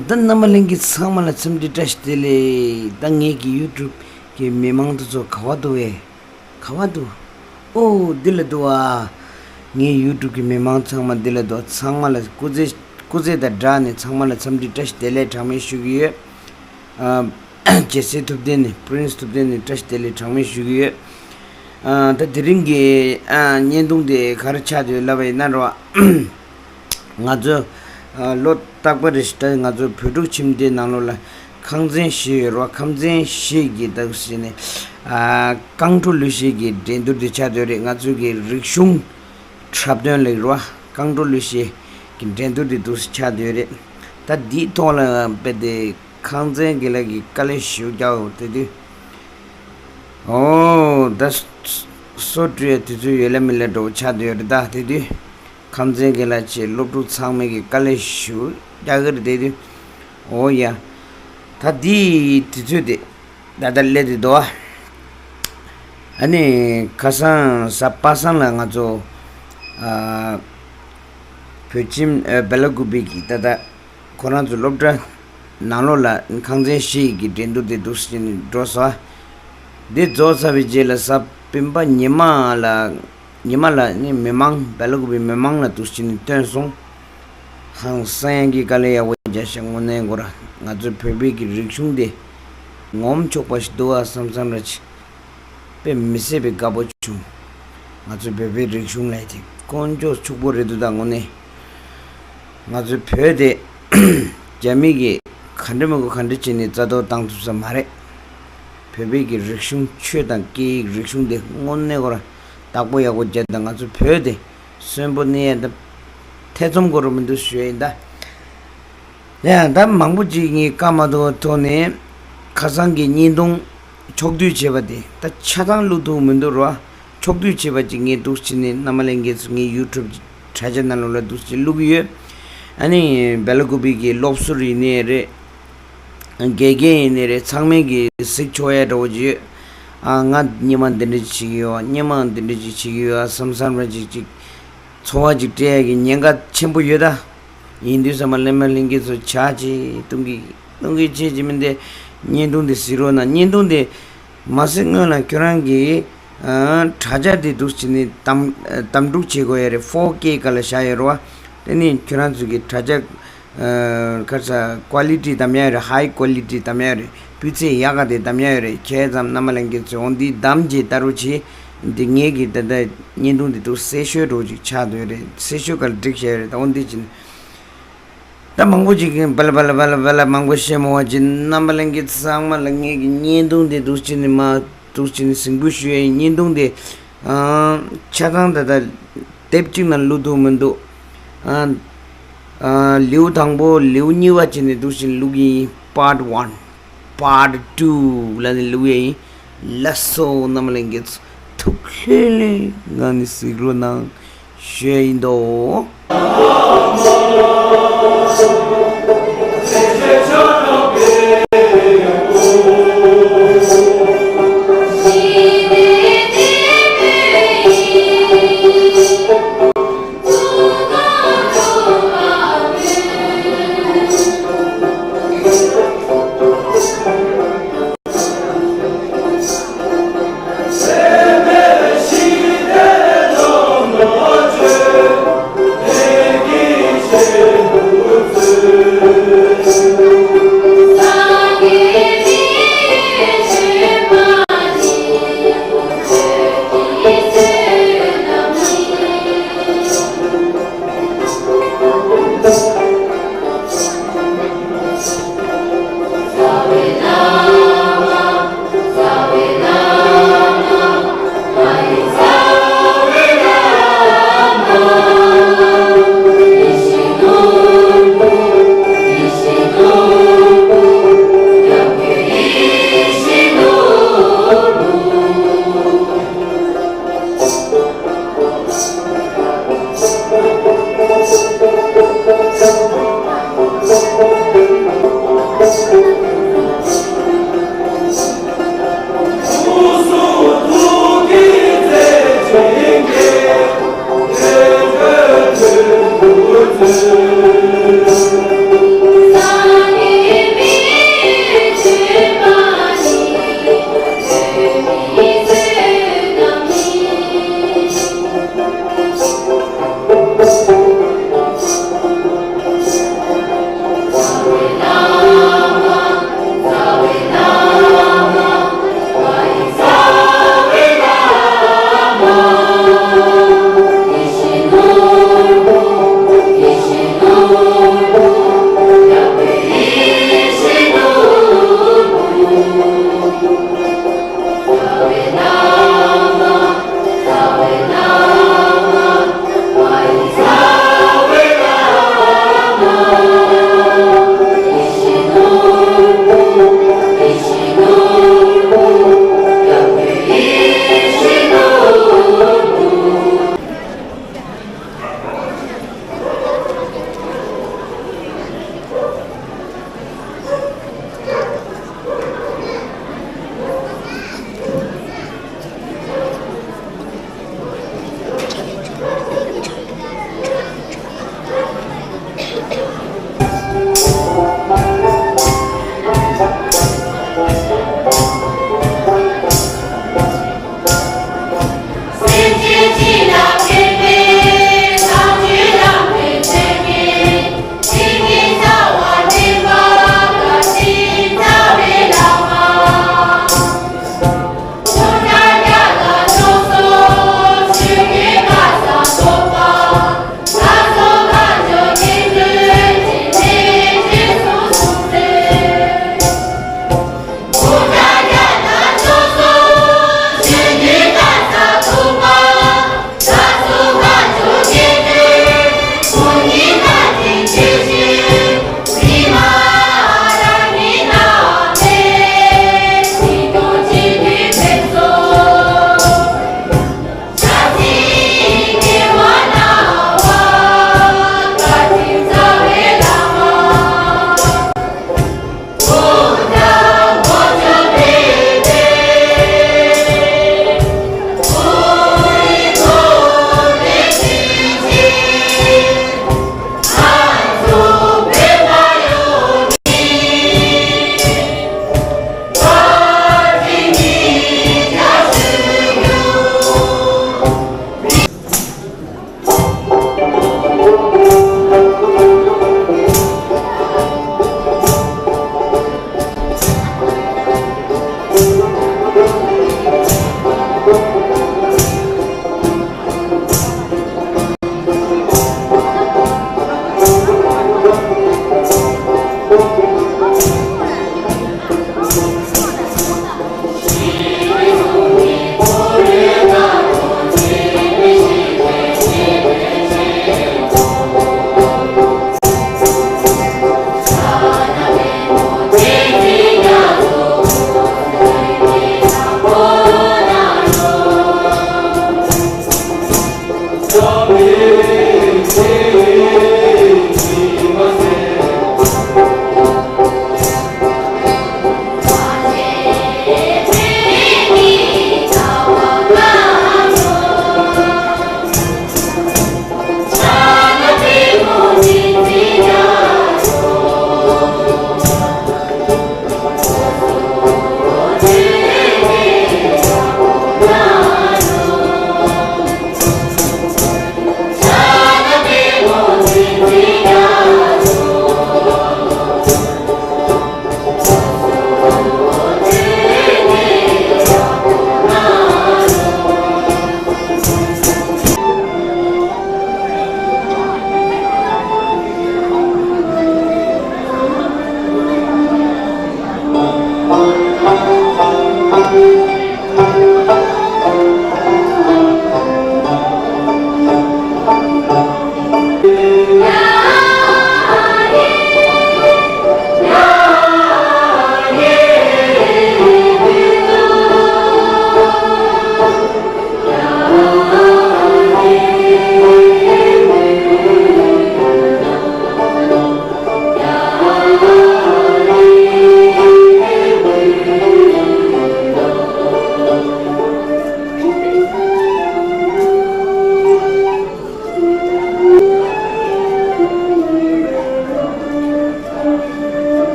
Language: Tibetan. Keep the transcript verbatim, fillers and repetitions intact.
ད་རྣམ་པ་ལྷན་རྒྱས་ཚང་མ་ལ་འཚམས་འདྲི་བཀྲ་ཤིས་བདེ་ལེགས། ད་ངེད་ཀྱི་ཡུ་ཊུབ་ཀྱི་མི་མང་དེ་ཚོ་ག་བ་འདུག་བས། ག་བ་འདུག་ཨོ་འདི་ལ་འདུག་ཨ། ངའི་ཡུ་ཊུབ་ཀྱི་མི་མང་ཚང་མ་འདི་ལ་འདུག་ཚང་མ་ལ་སྐུ་ཚེ་སྐུ་ཚེ་དང་སྦྲགས་ནས་ཚང་མ་ལ་འཚམས་འདྲི་བཀྲ་ཤིས་བདེ་ལེགས་གྲངས་མེད་ཞུ་གི་ཡོད། ཨ། རྒྱལ་སྲས་ཐུབ་བསྟན་ནས་པི་རིན་སི་ཐུབ་བསྟན་ནས་བཀྲ་ཤིས་བདེ་ལེགས་གྲངས་མེད་ཞུ་གི་ཡོད། ཨ། ད་དེ་རིང་གི་ཨ་བརྙན་ཐུང་དེ་ག་རེ་ཆགས་བསྡད་ཡོད་ལབ་པ་ཡིན་ན་རོ། ང་ཚོ་ཨ་ལོ་རྟག་པར་རེ་ཞིག་ད་ང་ཚོ་བོད་ཕྲུག་ཁྱིམ་སྡེའི་ནང་ལོགས་ལ་ཁང་ཚན་བཞི་ཡོད་རོ། ཁང་ཚན་བཞི་གི་ད་ཟེར་ནས་ཨ་རྐང་བྲོ་གླུ་གཞས་ཀྱི་འགྲན་བསྡུར་དེ་ཆགས་བསྡད་ཡོད་རེད། ང་ཚོ་གི་རིག་གཞུང་འཁྲབ་སྟོན་ལ་རོ། རྐང་བྲོ་གླུ་གཞས་ཀྱི་འགྲན་བསྡུར་དེ་འདུག་སེ་ཆགས་བསྡད་ཡོད་རེད། ད་འདིའི་ཐོག་ལ་དཔེ་དེ་ཁང་ཚན་དགེ་ལགས་ཀྱིས་དཀའ་ལས་ཞེ་པོ་རྒྱག་ཡོད་དེ་དུས། ཨོ་ད་སོ་སོ་བཀྲུ་ཡ་དུས་ཚོད་ཡོད་ལ་མེད་ལ་འགྲོ་ཆགས་བསྡད་ཡོད་རེད། ད་དེ་དུས་ཁང་ཚན་དགེ་ལགས་ཆེ་སློབ་ཕྲུག་ཚང་མས་ཀྱི་དཀའ་ལས་ཞེ་པོ་རྒྱག་གི་རེད་དེ་དུས། ཨོ་ཡ། ད་འདིའི་དུས་ཚོད་དེ་ད་ལྟ་སླེབས་དུས་འདུག་ཨ། ཨ་ནི་ཁ་སང་གཟའ་པ་སངས་ལ་ང་ཚོ་ཨ་བོད་ཁྱིམ་ཨ་སྦེ་ལ་ཀུ་པེ་གི་ད་ལྟ་ཁོ་རང་ཚོ་སློབ་གྲྭ་ནང་ལོགས་ལ་ཁང་ཚན་བཞི་ཡི་གི་འགྲན་བསྡུར་དེ་འདུག་སེ་བྱས་ནས་འགྲོ་སོང་། འདི་རྫོགས་ཚར་བའི་རྗེས་ལ་གཟའ་སྤེན་པ་ཉི་མ་ལ་ཉི་མ་ལ་ནི་མི་མང་སྦེ་ལ་ཀུ་པེ་མི་མང་ལ་འདུག་སེ་བྱས་ནས་བཏོན་སོང་། ཧང་སང་ཡང་གི་དཀའ་ལས་ཡག་པོ་རྒྱག་ཤག་དངོས་གནས་ཁོ་རང་ང་ཚོའི་བོད་པའི་གི་རིག་གཞུང་དེ་ངོམ་ཆོག་པ་ཞིག་འདུག་ཨ་བསམ་བསམ་ར་ཅིག་དཔེ་མི་སྲིད་པའི་དགའ་པོ་བྱུང་། ང་ཚོའི་བོད་པའི་རིག་གཞུང་ལས་དེ་དཀོན་མཆོག་ཕྱུག་པོ་རེད་འདུག་ད་དངོས་གནས། ང་ཚོའི་བོད་དེ་རྒྱ་མི་གིས་ག་འདྲ་མི་དགོས་ག་འདྲ་བྱས་ནས་རྩ་གཏོར་བཏང་ཐུབ་ས་མ་རེད། བོད་པའི་གི་རིག་གཞུང་ཆོས་དང་སྐད་ཡིག་རིག་གཞུང་དེ་དངོས་གནས་ཁོ་རང་བདག་པོ་ཡག་པོ་བརྒྱབ་དང་ང་ཚོ་བོད་དེ་གསོན་པོ་གནས་ཡ་ད་ཐེ་ཚོམ་དགོས་རུ་མི་འདུག་ཞུ་ཡ་ཡིན་ད། ཡ་ད་མང་པོ་ཅིག་ངས་བཀའ་མ་ཐོག་ཐོག་ནས་ཁ་སང་གི་བརྙན་ཐུང་ཕྱོགས་བསྡུས་བྱས་པ་དེ་ད་ཆ་ཚང་བླུག་ཐུབ་མི་འདུག་རོ། ཕྱོགས་བསྡུས་བྱས་པ་ཅིག་ངས་འདུག་བྱས་ནས་རྣམ་པ་ལྷན་རྒྱས་ཚོ་ངའི་ཡུ་ཊུབ་དྲ་རྒྱ་ནང་ལོགས་ལ་འདུག་བྱས་བླུག་གི་ཡོད། ཨ་ནི་སྦེ་ལ་ཀུ་པེ་གི་སློབ་ཟུར་ཡིན་ནའི་རེད། དགེ་རྒན་ཡིན་ནའི་རེད། ཚང་མས་གི་གཟིགས་ཆོག་ཡ་འདྲ་བོ་ཅིག་ཡོད། ཨ་ང་སྔོན་མ་འདི་འདྲ་ཅིག་བྱེད་ཀྱི་ཡོད། སྔོན་མ་འདི་འདྲ་ཅིག་བྱེད་ཀྱི་ཡོད་ཨ་བསམ་བསམ་ར་ཅིག་ཅིག་ཚོར་བ་ཅིག་སྤྲད་ཡ་གི་ཉེན་ཁ་ཆེན་པོ་ཡོད་ད། ཡིན་དུས་ཙམ་པ་ལས་མ་ལྷན་རྒྱས་ཚོ་ཆ་ཅིག་གཏོང་གི་གཏོང་གི་བྱེད་ཀྱི་མིན་ཏེ། བརྙན་ཐུང་འདི་གཟིགས་རོགས་གནང་། བརྙན་ཐུང་འདི་མ་གཟིགས་སྔོན་ལ་ཁྱོད་རང་གི་ཨ་དྲ་རྒྱ་འདི་འདུག་བྱས་ནས་དམ་དམ་ཕྲུག་བྱེད་དགོས་ཡ་རེད། ཕོར་ཀེ་སྒང་ལ་བཞག་ཡོད་རེད་བ། དེ་ནི་ཁྱོད་རང་ཚོ་གི་དྲ་རྒྱ་ཨ་ག་རེ་ཟ་ཀོ་ལི་ཊི་དམ་ཡ་རེད། ཧའི་ཀོ་ལི་ཊི་དམ་ཡ་རེད། སྤུས་ཚད་ཡག་ག་དེ་དམ་ཡ་རེད། བྱས་ཙང་རྣམ་པ་ལྷན་རྒྱས་ཚོས་འོ་འདི་བདམས་བྱས་ལྟ་རོགས་བྱེད། འདི་ངེད་ཀྱི་ད་ལྟ་བརྙན་ཐུང་འདི་འདུག་གསལ་ཤོས་འདྲ་བོ་ཅིག་ཆགས་བསྡད་ཡོད་རེད། གསལ་ཤོས་སྒང་ལ་བསྒྲིགས་བཞག་ཡོད་རེད། ད་འོ་འདི་བྱས་ནས། ད་མང་པོ་ཅིག་གིས་བལ་བལ་བལ་བལ་མང་པོ་བཤད་མ་བ་ཅིག་རྣམ་པ་ལྷན་རྒྱས་ཚང་མ་ལ་ངེད་ཀྱི་བརྙན་ཐུང་དེ་འདུག་བྱས་ནས་མ་འདུག་བྱས་ནས་གཟིགས་འབུལ་ཞུ་ཡ་ཡིན། བརྙན་ཐུང་དེ་ཨ་ཆ་ཚང་ད་ལྟ་དེབ་གཅིག་ནང་བླུག་ཐུབ་མི་འདུག་ཨ་ཨ་ལེའུ་དང་པོ་ལེའུ་གཉིས་པ་བྱས་ནས་འདུག་བྱས་ནས་བླུག་གི་ཡིན། པཱརཊ་ཝན། པཱརཊ་ཊུ་ལབ་ནས་བླུག་ཡ་ཡིན། ལགས་སོ། རྣམ་པ་ལྷན་རྒྱས་ཚོ་ཐུགས་ལྷོད་ལྷོད་ངང་ནས་གཟིགས་རོགས་གནང་། ཞུ་ཡ་ཡིན་དོ།